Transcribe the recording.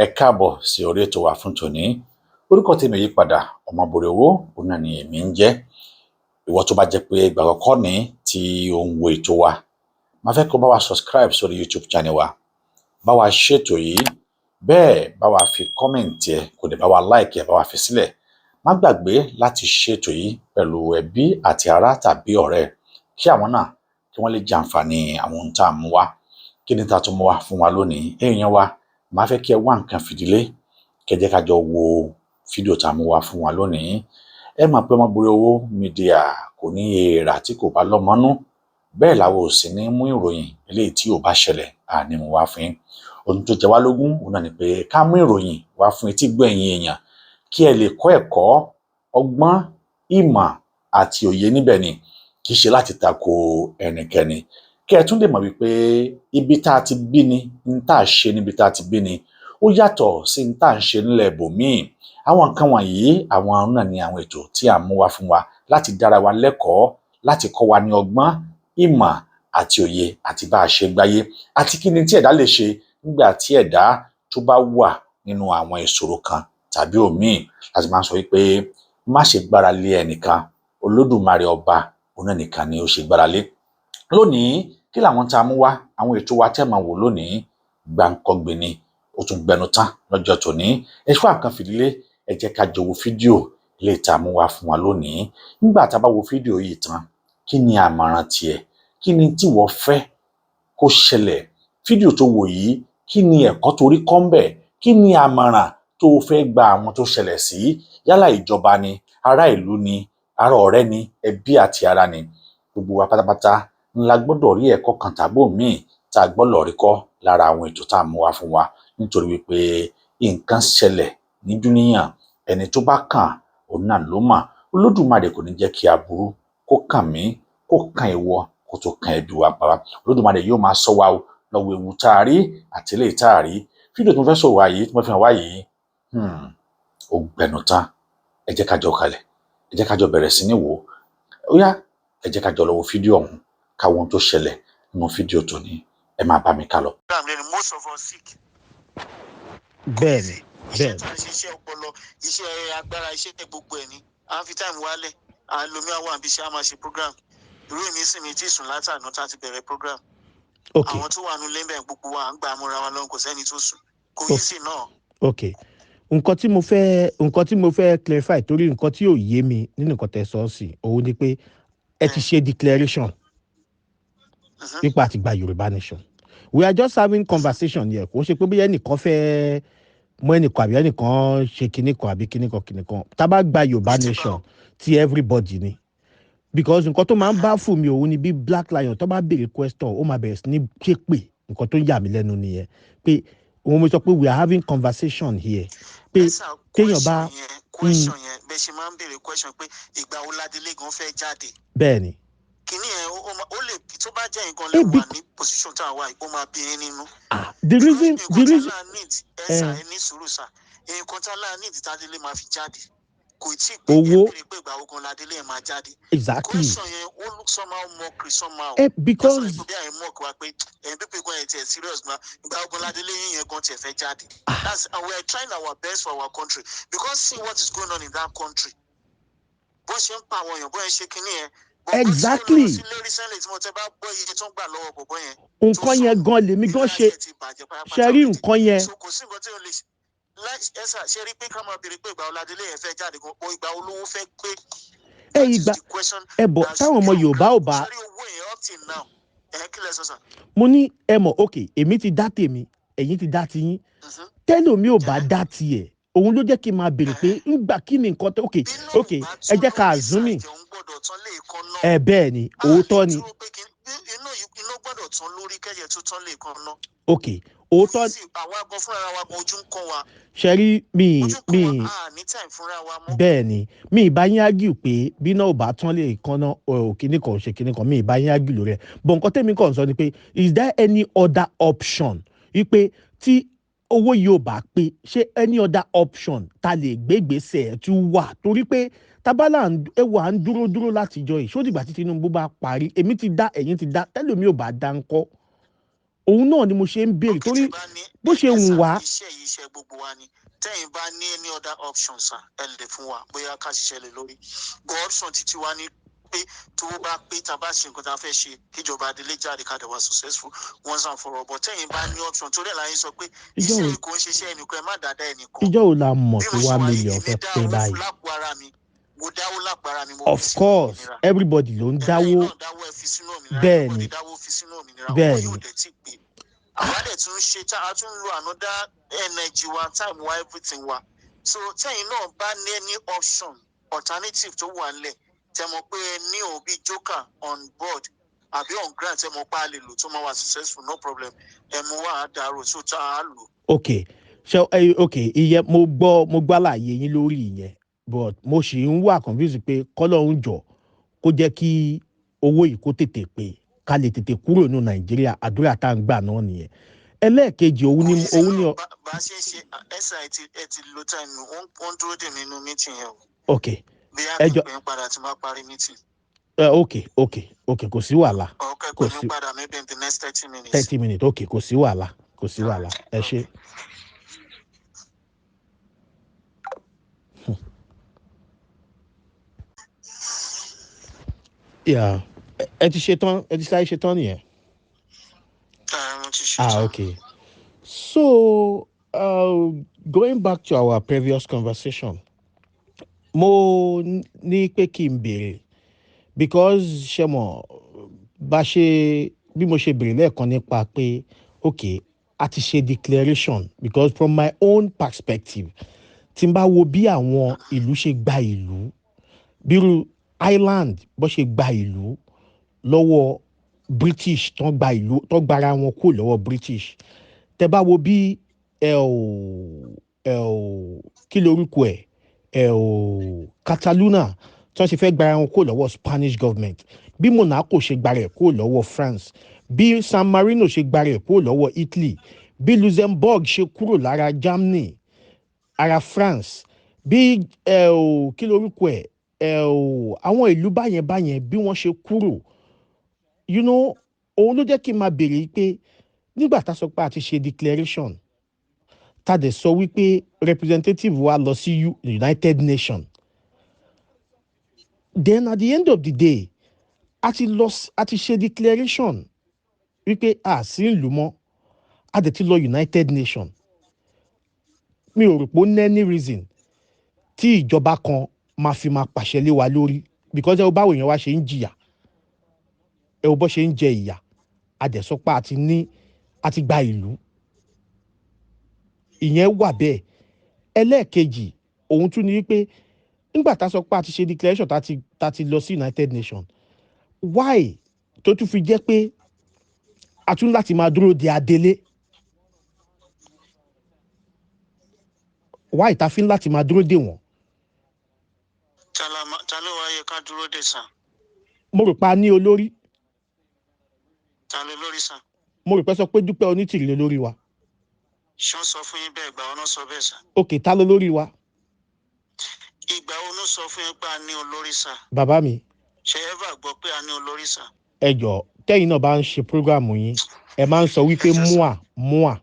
Ẹ káàbọ̀ sí orí ètò wa fún tòní. Orúkọ tèmi yí padà, Ọmọbòrè Owó òun náà ni èmi ń jẹ́. Ìwọ tó bá jẹ́ pé ìgbà àkọ́kọ́ ní tí ò ń wo ètò wa, máa fẹ́ kó bá wa subscribe sórí YouTube channel wa, bá wa ṣètò yìí, bẹ́ẹ̀ bá wa fi comment ẹ, kò dẹ̀ bá wa like ẹ, bá wa fi sílẹ̀. Má gbàgbé láti ṣètò yìí pẹ̀lú ẹbí àti ará tàbí ọ̀rẹ́, kí àwọn náà kí wọ́n lè jàǹfààní àwọn ohun tá à ń mú wá. Kí ni tá a tún mú wá fún wa lónìí? Èèyàn wa, màá fẹ́ kí ẹ wá nǹkan fìdí lé, kẹ́ jẹ́ ká jọ wo fídíò tá a mú wá fún wa lónìí. Ẹ mọ̀ pé Ọmọbòrè Owó Media kò ní èèrà tí kò bá lọ́mọnú, bẹ́ẹ̀ làwọn ò sì ní mú ìròyìn eléyìí tí ò bá ṣẹlẹ̀ àní mú wá fún yín. Ohun tó jẹ wá lógún òun náà ni pé ká mú ìròyìn wá fún etí gbọ́ ẹ̀yin èèyàn, kí ẹ lè kọ́ ẹ̀kọ́, ọgbọ́n, ìmọ̀ àti òye níbẹ̀ ni, kì í ṣe láti tako ẹnikẹ́ni. Kí ẹ tún lè mọ̀ wípé ibi tá a ti bí ni, n tá a ṣe níbi tá a ti bí ni, ó yàtọ̀ sí n tá a ń ṣe nílẹ̀ ibòmíì. Àwọn nǹkan wọ̀nyí, àwọn náà ni àwọn ètò tí à ń mú wá fún wa láti dára wa lẹ́kọ̀ọ́, láti kọ́ wa ní ọgbọ́n, ìmọ̀ àti òye, àti bá a ṣe gbáyé, àti kí ni tí ẹ̀dá lè ṣe nígbà tí ẹ̀dá tó bá wà nínú àwọn ìṣòro kan tàbí òmíì. Láti máa ń sọ wípé má ṣe gbára lé ẹnìkan, Olódùmarè ọba òun náà nìkan ni ó ṣe gbára lé. Lónìí, kí làwọn tá a mú wá? Àwọn ètò wa tẹ́ máa wò lónìí, gbàǹkangbè ni, ó tún gbẹnu tán lọ́jọ́ tòní. Ẹ ṣọ́ àkàn fìdílé, ẹ jẹ́ ká jọ wo fídíò lè tá a mú wá fún wa lónìí. Nígbà tá a bá wo fídíò yìí tán, kí ni àmọ̀ràn tiẹ̀? Kí ni tí wọ́n fẹ́ kó ṣẹlẹ̀? Fídíò tó wò yìí, kí ni ẹ̀kọ́ tó rí kọ́ ńbẹ̀? Kí ni àmọ̀ràn tó o fẹ́ gba àwọn tó ṣẹlẹ̀ sí? Yálà ìjọba ni, ará ìlú ni, ará ọ̀rẹ́ ni, ẹbí àti ará ni, gbogbo wa pátápátá ńlá gbọ́dọ̀ rí ẹ̀kọ́ kan tàbí òmíì tá a gbọ́dọ̀ rí kọ́ lára àwọn ètò tá a mú wá fún wa, nítorí wípé nǹkan ṣẹlẹ̀ ní dúníyàn, ẹni tó bá kàn òun náà ló mọ̀. Olódùmarè kò ní jẹ́ kí aburú kó kàn mí, kó kàn ìwọ, kó tó kàn ẹbí wa pàápàá. Olódùmarè yóò máa ṣọ́ wa o lọ́wọ́ ewu tá a rí àti eléyìí tá a rí. Fídíò tí mo fẹ́ sọ wá yìí, tí mo fi hàn wá yìí, ó gbẹnu tán. Ẹ jẹ́ ká jọ kalẹ̀, ẹ jẹ́ ká jọ bẹ̀rẹ̀ sí ní wò ó. Ó yá, ẹ jẹ́ ká jọ lọ wo fídíò ọ̀hún, ká wo ohun tó ṣẹlẹ̀ nínú fídíò tòní. Ẹ máa bá mi ká lọ. Most of us sick. Bẹ́ẹ̀ni. Iṣẹ́ tá a ṣe, iṣẹ́ ọpọlọ, iṣẹ́ agbára, iṣẹ́ gbogbo ẹ̀ ni à ń fi time wálẹ̀. À ń lomi àwọn àbí iṣẹ́ a máa ṣe program. Irú èmi sì mi tí sùn látàná tá a ti bẹ̀rẹ̀ program. Àwọn tó wà nílé bẹ́ẹ̀, gbogbo wa à ń gbà múra wa lọ́wọ́, kò sẹ́ni tó sùn, kò yí sí náà. Ok, nǹkan tí mo fẹ́ clarify, torí nǹkan tí ò yé mi nínú nǹkan tẹ́ sọ sí òun ni pé ẹ ti ṣe declaration nípa àti gba Yorùbá nation. We are just having conversation here. Kò ṣe pé bóyá ẹnìkan fẹ́ mú ẹnìkan àbí ẹnìkan ṣe kinní kan àbí kinní kan kinní kan. Tá a bá gba Yorùbá nation, ti everybody ni, because nǹkan tó máa ń bá fún mi òun ni bí Black Lion tó bá béèrè question, ó máa bẹ̀rẹ̀ sí ní ṣépè. Nǹkan tó ń yà mí lẹ́nu nìyẹn, pé òun mo sọ pé we are having conversation here, pé téèyàn bá Question yẹn, bẹ́ẹ̀ ṣe máa ń béèrè question pé ìgbà wo ládélé gan fẹ́ jáde? Bẹ́ẹ̀ ni. Kìíní yẹn, ó lè tó bá jẹ́ nǹkan lè wà ní position tá a wà, ó máa bí yín nínú. Ah, the reason Ẹ sà, ẹ ní sùúrù sà. Nǹkan tá a láà need tádélé máa fi jáde kò tí ì pé. Owó. Ẹ béèrè pé ìgbà wo gan ládélé ẹ máa jáde. Exactly. Question yẹn, ó look somehow mockery somehow. Because bí àyè mock wa pé ẹ̀yin pípé gan ẹ̀ tiẹ̀ serious gan, ìgbà wo gan ládélé yín yẹn gan tiẹ̀ fẹ́ jáde? That's, and we are trying our best for our country, because see what is going on in that country, bó ṣe ń pa àwọn èèyàn, bó ṣe ṣe kinní yẹn. Recently tí mo tẹ bá gbọ́ iye tó ń gbà lọ́wọ́ bọ̀bọ́ yẹn. Nǹkan yẹn gan lèmi gan ṣe rí nǹkan yẹn. So kò sí nǹkan tí o lè ṣe ẹ sà, ṣe rí pé ká máa béèrè pé ìgbà wo ládélé yẹn fẹ́ jáde gan o, ìgbà wo lówó fẹ́ pé? Ẹ ìgbà ẹ bọ̀ táwọn ọmọ Yorùbá ò bá Ṣe rí owó yẹn up till now, ẹ kí lẹ sọ sà? Mo ní ẹ mọ̀, ok, èmi ti dá tèmi, ẹ̀yin ti dá tiyín. Tẹ́lòmí ò bá dá tiẹ̀, òun ló jẹ́ kí n máa béèrè pé ńgbà kí ni nǹkan tó. Ok, ẹ jẹ́ ká assume ẹ. Bẹ́ẹ̀ ni, òótọ́ ni. Iná gbọ́dọ̀ tán lórí kẹ́yẹ tó tán lè kan ná. Ok, òótọ́. Àwa gan fúnra wa gan, ojú ń kọ́ wa. Ṣe rí mi Ojú ń mi kọ́ wa, a ní time fúnra wa mọ́. Bẹ́ẹ̀ ni, mi ì bá yín argue pé bí náà ò bá tán lè kánná ò kíní kan ò ṣe kíní kan, mi ì bá yín argue lórí ẹ̀. But nǹkan tẹ́mi kàn sọ ni pé is there any other option, wípé tí owó yìí ò bá pé, ṣé any other option ta lè gbégbèsè ẹ̀ tún wà? Torí pé tábàlà ẹ wà ń dúró dúró látijọ́ yìí, ṣó dìgbà tí Tinubu bá parí? Èmi ti dá, ẹ̀yin ti dá, tẹ́lòmí ò bá dá ńkọ́? Òun náà ni mo ṣe ń béèrè Okay, torí tẹ́ bá ní bó ṣe ẹ wù sà, wá. Iṣẹ́ yìí, iṣẹ́ gbogbo wa ni. Tẹ́yìn bá ní any other option, sir, ẹ lè fún wa, bóyá ká ṣiṣẹ́ lé lórí. But option títí wa ni pé tó bá pé, tá a bá ṣe nǹkan tá a fẹ́ ṣe, kíjọba adelé jáde, ká dẹ̀ wá successful once and for all. But tẹ́yìn bá ní option, torí ẹ̀ láyé sọ pé Ìjọ iṣẹ́ wo yìí kò ń ṣiṣẹ́ ẹnìkan, ẹ má dáadáa ẹnìkan. Ìjọ wo la mọ̀ Bí tí mo ṣe 1 wà yìí, million èmi fẹ́ dá pé owó báyìí? lápò ara mi, mo dáwó lápò ara mi, mo Of fi sínú course, òmìnira. everybody ló ń Ẹ̀yin dáwó. náà dáwó, ẹ fi sínú òmìnira. Bẹ́ẹ̀ Everybody ni. dáwó fi sínú òmìnira. Owó Bẹ́ẹ̀ yóò ni. dẹ̀ tí pé àwa dẹ̀ tún ṣe tá a tún lo another energy wa, time wa, everything wa. So tẹ́yìn náà bá ní any option, alternative tó wà nílẹ̀, tẹ́ mọ̀ pé ẹ ní òbí joker on board àbí on ground, tẹ́ mọ̀ pé a lè lò tó máa wà successful, no problem, ẹ mú wa, á dàrú tó tá a lò. Ok, so ok, ìyẹn mo gbọ́, mo gbọ́ àlàyé yín lórí ìyẹn, but mo sì ń wà confused pé kọ́lọ́hún jọ kó jẹ́ kí owó yìí kó tètè pé, ká lè tètè kúrò ní Nàìjíríà. Àdúrà tá à ń gbà náà nìyẹn. Ẹlẹ́ẹ̀kejì, òun ni Kò yí sí òun ni náà, bá a ṣe ń ṣe ẹsà, ẹ ti lo time, wọ́n dúró dè mí nínú meeting yẹn o. Ok. Bí a Ẹ kì í jọ pè é padà tí n bá parí meeting. Ok, kò sí wàhálà. Okay. Kò Pè mí sí. padà maybe in the next 30 minutes. 30 minutes, ok, kò sí wàhálà, kò sí wàhálà, ẹ ṣé. Okay. Yeah. Ẹ ti ṣe tán, ẹ ti sáré ṣe tán nìyẹn. Ah, mo ti ṣe Ah, tán. okay. So, going back to our previous conversation, mo ní pé kí n béèrè because ṣe mọ̀ bá ṣe bí mo ṣe béèrè lẹ́ẹ̀kan nípa pé okay, a ti ṣe declaration, because from my own perspective, tí n bá wo bí àwọn ìlú ṣe gba ìlú, bírú Ireland bó ṣe gba ìlú lọ́wọ́ British, tán gba ìlú, tán gbara wọn kúrò lọ́wọ́ British, tẹ bá wo bí ẹ ò ẹ ò kí lorúkọ ẹ ẹ ò Catalonia tí wọ́n ṣe fẹ́ gbara wọn kúrò lọ́wọ́ Spanish government, bí Monaco ṣe gbara ẹ̀ kúrò lọ́wọ́ France, bí San Marino ṣe gbara ẹ̀ kúrò lọ́wọ́ Italy, bí Luxembourg ṣe kúrò lára Germany, ara France, bí ẹ ò kí lorúkọ ẹ ẹ ò àwọn ìlú báyẹn báyẹn bí wọ́n ṣe kúrò, òun ló jẹ́ kí n máa béèrè pé nígbà tá a sọ pé a ti ṣe declaration, tá a dẹ̀ sọ wípé representative wa lọ sí United Nations, then at the end of the day, a ti lọ a ti ṣe declaration wípé a sí ìlú mọ́, a dẹ̀ ti lọ United Nations, mi ò rò pé ó ní any reason tí ìjọba kan máa fi máa pàṣẹ lé wa lórí, because ẹ wo báwo èèyàn wa ṣe ń jìyà, ẹ wo bó ṣe ń jẹ ìyà, a dẹ̀ sọ pé a ti ní, a ti gba ìlú. Ìyẹn wà bẹ́ẹ̀. Ẹlẹ́ẹ̀kejì, òun tún ní wípé nígbà tá a sọ pé a ti ṣe declaration, tá a ti lọ sí United Nations, why tó tún fi jẹ́ pé a tún láti máa dúró de adelé? Why tá a fi ń láti máa dúró de wọ́n? Ta ló wá yẹ ká dúró dè, sir? Mo rò pa ní olórí. Ta ló lórí, sir? Mo rò pé sọ pé Dúpẹ́ Onítìrì lórí wa. Ṣé wọ́n sọ fún yín bẹ́ẹ̀? Ìgbà wo náà sọ bẹ́ẹ̀, sir? Ok, ta ló lórí wa? Ìgbà wo ló sọ fún yín pé a ní olórí, sir? Bàbá mi. Ṣé ẹ bá gbọ́ pé a ní olórí, sir? Ẹ jọ, tẹ́yìn náà bá ń ṣe program yín, ẹ máa ń sọ wípé Ẹ jọ̀ọ́, sir. Mua mua.